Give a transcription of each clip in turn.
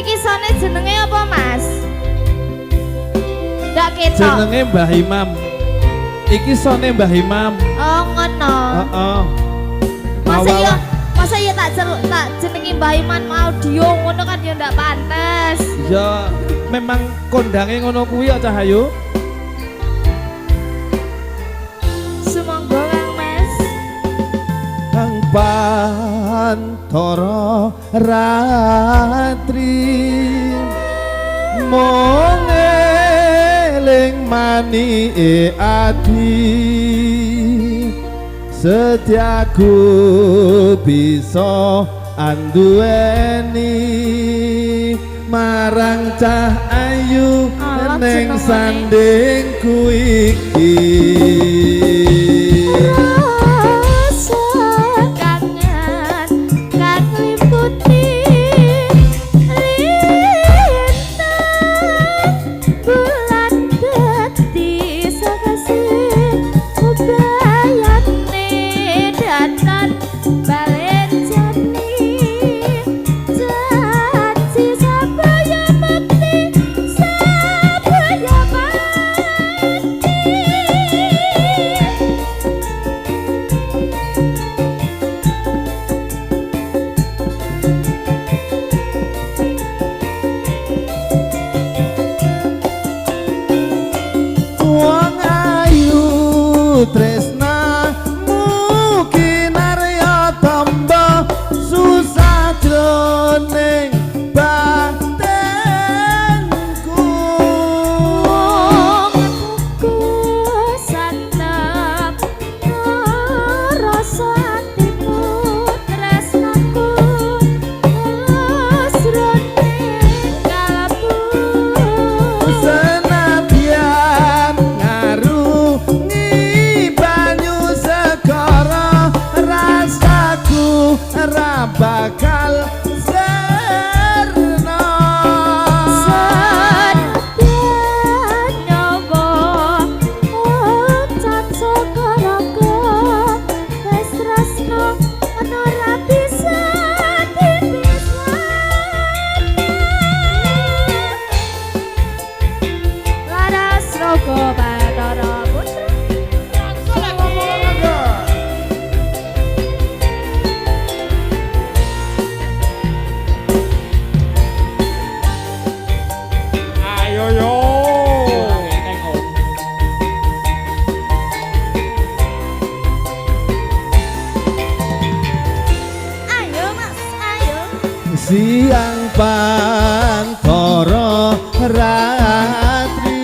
Iki sone jenenge apa, Mas? Ndak ketok. Jenenge Mbah Imam. Iki sone Mbah Imam. Oh, ngono. Heeh. Masa iya, masa iya tak celuk tak jenengi Mbah Iman audio ngono kan ya ndak pantes. Ya memang kondange ngono kuwi ya Cahayu. Sumangga Kang Mas. Kang pantara ratri mung eling manike ati setiaku bisa anduweni marang cah ayu Alah, ning senengane. sandingku iki. Rasa kangen kang liputi lintang bulan dadi sakasi ubayane datan balen jani janji sabaya mekti sabaya mati. Wong ayu tresnamu kinarya tamba susah jroning batinku. Wong santap rasa atiku tresnaku tulus jroning kalbu. Senadyan ngarungi banyu segara rasaku ra bakal sirna. Senadyan nyawa caca karaga wis tresno ora bisa dipisahne. Laras Raga Bathara Putra. Ayo yo. Ayo Mas, ayo. Siang pantara ratri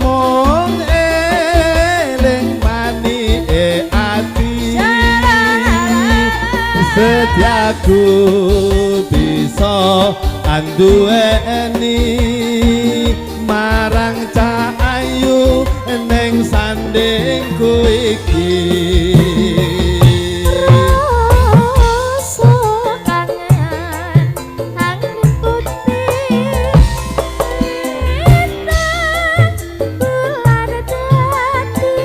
mung eling manike ati setiaku bisa anduweni marang cah ayu ning sandingku iki. Rasa kangen kang liputi lintang bulan dadi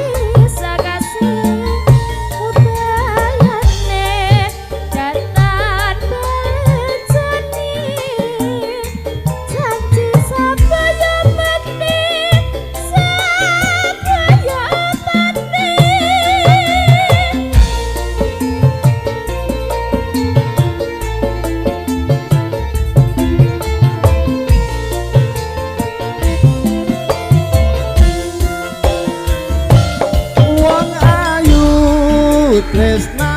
sakasi ubayane datan baljani janji sabaya mekti sabaya mati. Wong ayu tresnamu